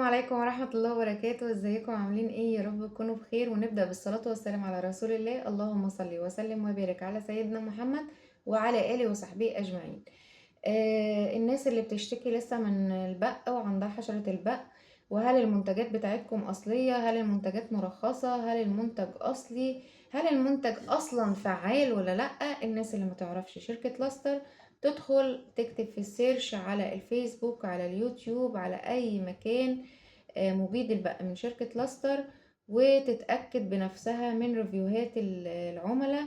عليكم ورحمة الله وبركاته. ازيكم عاملين ايه؟ يا رب تكونوا بخير. ونبدأ بالصلاة والسلام على رسول الله. اللهم صل وسلم وبارك على سيدنا محمد وعلى آله وصحبه أجمعين. الناس اللي بتشتكي لسه من البق وعندها حشرة البق، وهل المنتجات بتاعتكم أصلية؟ هل المنتجات مرخصة؟ هل المنتج أصلي؟ هل المنتج أصلا فعال ولا لأ؟ الناس اللي ما تعرفش شركة لاستر تدخل تكتب في ال search على الفيسبوك، على اليوتيوب، على أي مكان، مبيد البق من شركة لاستر، وتتأكد بنفسها من review هات العملاء.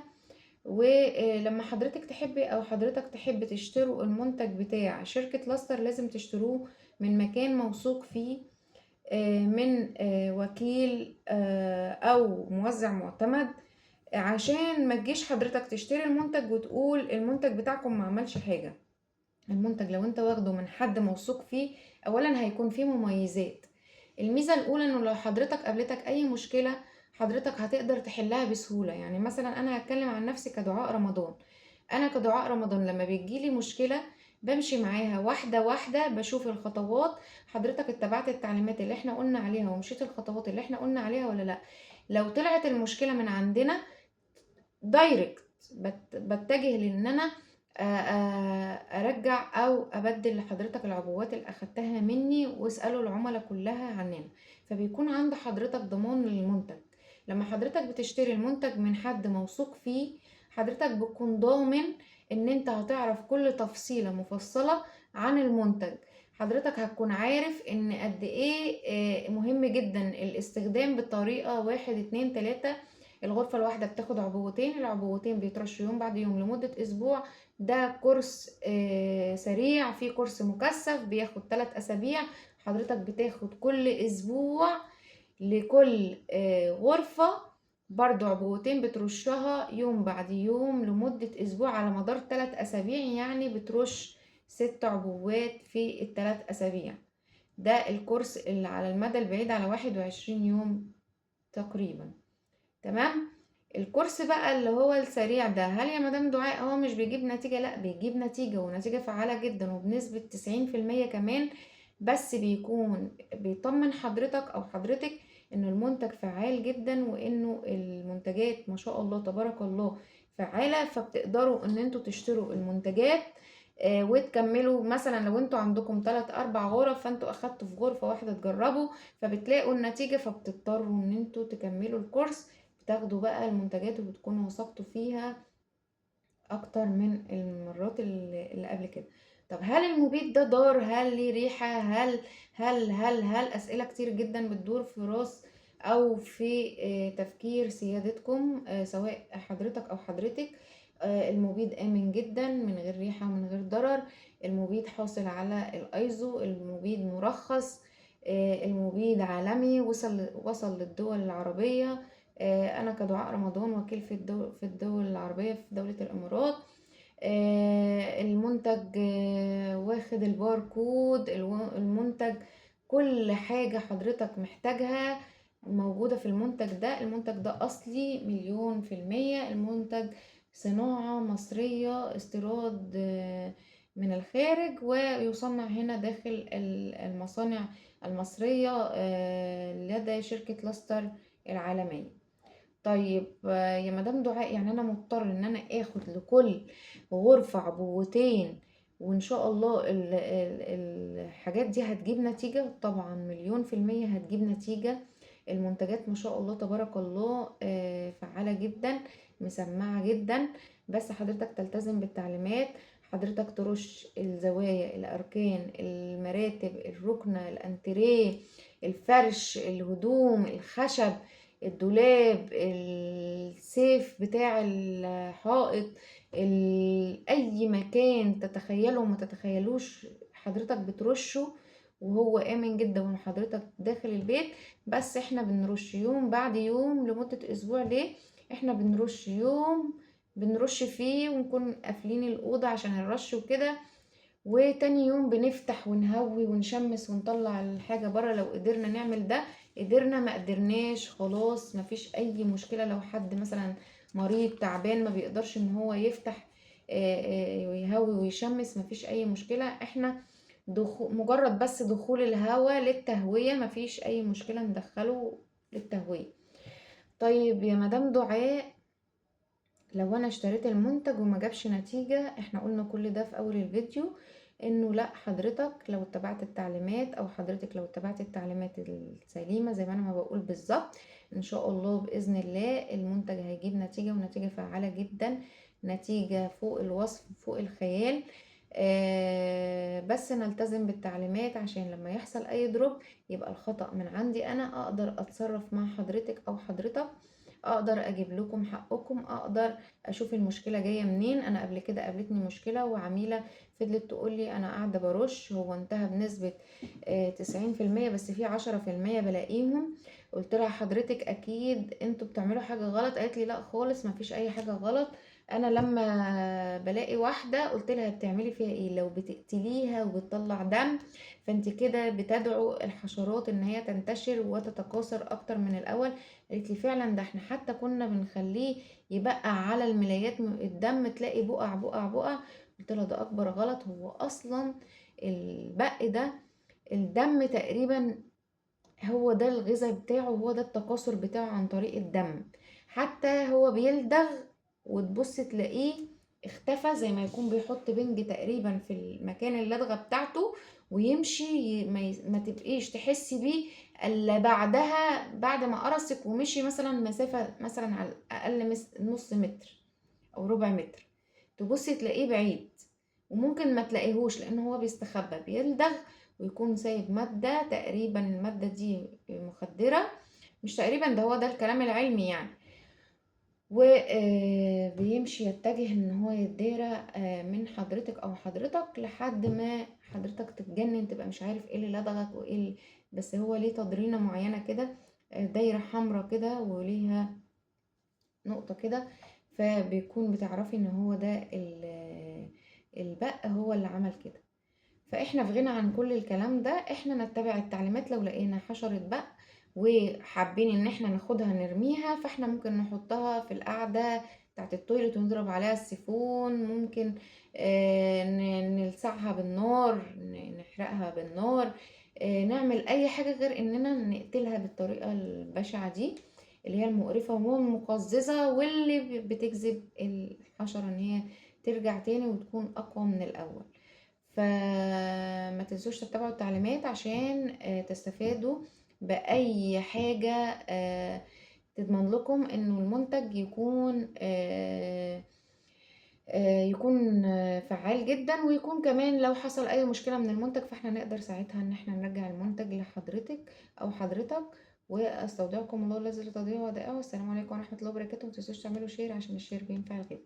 ولما حضرتك تحبي أو حضرتك تحب تشتروا المنتج بتاع شركة لاستر، لازم تشتروه من مكان موثوق فيه، من وكيل أو موزع معتمد، عشان ما تجيش حضرتك تشتري المنتج وتقول المنتج بتاعكم ما عملش حاجة. المنتج لو انت واخده من حد موثوق فيه، اولا هيكون فيه مميزات. الميزة الاولى انه لو حضرتك قابلتك اي مشكلة حضرتك هتقدر تحلها بسهولة. مثلا انا هتكلم عن نفسي كدعاء رمضان. انا كدعاء رمضان لما بتجيلي مشكلة بمشي معاها واحدة واحدة، بشوف الخطوات. حضرتك اتبعت التعليمات اللي احنا قلنا عليها ومشيت الخطوات اللي احنا قلنا عليها ولا لا؟ لو طلعت المشكلة من عندنا direct بتجه لان انا ارجع او ابدل لحضرتك العبوات اللي اخدتها مني، واسالوا العملاء كلها عننا. فبيكون عند حضرتك ضمان للمنتج. لما حضرتك بتشتري المنتج من حد موثوق فيه، حضرتك بتكون ضامن ان انت هتعرف كل تفصيلة مفصلة عن المنتج. حضرتك هتكون عارف ان قد ايه، مهم جدا الاستخدام بالطريقة 1 2 3. الغرفة الواحدة بتاخد عبوتين، العبوتين بيترشوا يوم بعد يوم لمدة أسبوع. ده كورس سريع، في كورس مكثف بياخد 3 أسابيع. حضرتك بتاخد كل أسبوع لكل غرفة برضو عبوتين بترشها يوم بعد يوم لمدة أسبوع على مدار 3 أسابيع، يعني بترش 6 عبوات في التلات أسابيع. ده الكورس اللي على المدى البعيد على 21 يوم تقريبا. تمام. الكورس بقى اللي هو السريع ده، هل يا مدام دعاء هو مش بيجيب نتيجة؟ لا، بيجيب نتيجة، ونتيجة فعالة جدا وبنسبة تسعين في المية كمان. بس بيكون بيطمن حضرتك أو حضرتك إنه المنتج فعال جدا، وإنه المنتجات ما شاء الله تبارك الله فعالة، فبتقدروا إن انتوا تشتروا المنتجات، وتكملوا. مثلا لو انتوا عندكم 3-4 غرف، فانتوا اخدتوا في غرفة واحدة تجربوا، فبتلاقوا النتيجة، فبتضطروا ان انتوا تكملوا الكورس، بتاخدوا بقى المنتجات وبتكونوا وثقتوا فيها اكتر من المرات اللي قبل كده. طب هل المبيد ده ضار؟ هل ليه ريحة؟ هل هل هل هل اسئلة كتير جدا بتدور في راس او في تفكير سيادتكم، سواء حضرتك او حضرتك. المبيد امن جدا، من غير ريحة ومن غير ضرر. المبيد حاصل على الايزو، المبيد مرخص، المبيد عالمي، وصل للدول العربية. انا كدعاء رمضان وكيل في الدول العربية في دولة الامارات. المنتج، واخد الباركود، المنتج كل حاجة حضرتك محتاجها موجودة في المنتج ده. المنتج ده أصلي مليون في المية، المنتج صناعة مصرية، استيراد، من الخارج، ويصنع هنا داخل المصانع المصرية، لدى شركة لاستر العالمية. يا مدام دعاء، أنا مضطر إن أنا آخد لكل غرفة عبوتين، وإن شاء الله الحاجات دي هتجيب نتيجة؟ طبعا مليون في المية هتجيب نتيجة. المنتجات ما شاء الله تبارك الله، فعالة جدا، مسمعة جدا. بس حضرتك تلتزم بالتعليمات، حضرتك ترش الزوايا، الأركان، المراتب، الركنة، الأنتريه، الفرش، الهدوم، الخشب، الدولاب، السيف بتاع الحائط، أي مكان تتخيله وما تتخيلوش حضرتك بترشه، وهو آمن جدا وحضرتك داخل البيت. بس احنا بنرش يوم بعد يوم لمدة أسبوع. ليه؟ احنا بنرش يوم بنرش فيه ونكون قافلين الأوضة عشان الرش وكده، وتاني يوم بنفتح ونهوي ونشمس ونطلع الحاجة برا لو قدرنا نعمل ده. قدرنا، ما قدرناش خلاص مفيش أي مشكلة. لو حد مثلا مريض تعبان ما بيقدرش ان هو يفتح، ويهوي ويشمس، مفيش أي مشكلة. احنا مجرد بس دخول الهواء للتهوية، مفيش اي مشكلة ندخله للتهوية. طيب يا مدام دعاء، لو انا اشتريت المنتج وما جابش نتيجة، احنا قلنا كل ده في اول الفيديو انه لا، حضرتك لو اتبعت التعليمات او حضرتك لو اتبعت التعليمات السليمة زي ما انا ما بقول بالظبط، ان شاء الله بإذن الله المنتج هيجيب نتيجة، ونتيجة فعالة جدا، نتيجة فوق الوصف فوق الخيال. بس نلتزم بالتعليمات عشان لما يحصل اي drop يبقى الخطأ من عندي انا، اقدر اتصرف مع حضرتك او حضرتك، اقدر اجيب لكم حقكم، اقدر اشوف المشكلة جاية منين. انا قبل كده قابلتني مشكلة وعميلة فضلت تقول لي انا قاعدة برش، هو انتهى بنسبة 90% بس في 10% بلاقيهم. قلت لها حضرتك اكيد انتوا بتعملوا حاجة غلط، قالت لي لا خالص مفيش اي حاجة غلط. انا لما بلاقي واحدة قلت لها بتعملي فيها ايه، لو بتقتليها وبتطلع دم فانت كده بتدعو الحشرات ان هي تنتشر وتتكاثر اكتر من الاول. قالت لي فعلا ده احنا حتى كنا بنخليه يبقع على الملايات الدم، تلاقي بقع بقع بقع. قلت لها ده اكبر غلط، هو اصلا البق ده الدم تقريبا هو ده الغذاء بتاعه، هو ده التكاثر بتاعه عن طريق الدم، حتى هو بيلدغ وتبص تلاقيه اختفى زي ما يكون بيحط بنج تقريبا في المكان اللدغة بتاعته ويمشي، ما تبقيش تحسي بيه الا بعدها، بعد ما قرصك ومشي مثلا مسافة مثلا على الاقل نص متر او ربع متر، تبصي تلاقيه بعيد، وممكن ما تلاقيهوش لان هو بيستخبى، بيلدغ ويكون سايب مادة تقريبا، المادة دي مخدرة، مش تقريبا ده هو ده الكلام العلمي يعني، وبيمشي يتجه ان هو يتدارى من حضرتك او حضرتك لحد ما حضرتك تتجنن، تبقى مش عارف ايه اللي لدغك وايه اللي، بس هو ليه تضرينة معينة كده، دايرة حمرا كده وليها نقطة كده، فبيكون بتعرفي ان هو ده البق هو اللي عمل كده. فاحنا في غنى عن كل الكلام ده، احنا نتبع التعليمات. لو لقينا حشرة بق وحابين ان احنا ناخدها نرميها، فاحنا ممكن نحطها في القعدة بتاعت ال toilet ونضرب عليها السيفون، ممكن نلسعها بالنار، نحرقها بالنار، نعمل اي حاجة غير اننا نقتلها بالطريقة البشعة دي اللي هي المقرفة والمقززة واللي بتجذب الحشرة ان هي ترجع تاني وتكون اقوى من الاول. فما تنسوش تتبعوا التعليمات عشان تستفادوا بأي حاجة تضمن لكم انه المنتج يكون فعال جدا، ويكون كمان لو حصل اي مشكلة من المنتج فاحنا نقدر ساعتها ان احنا نرجع المنتج لحضرتك او حضرتك. واستودعكم الله الذي لا تضيع ودائعه، والسلام عليكم ورحمة الله وبركاته. ما تنسوش تعملوا share عشان ال share بينفع الغير.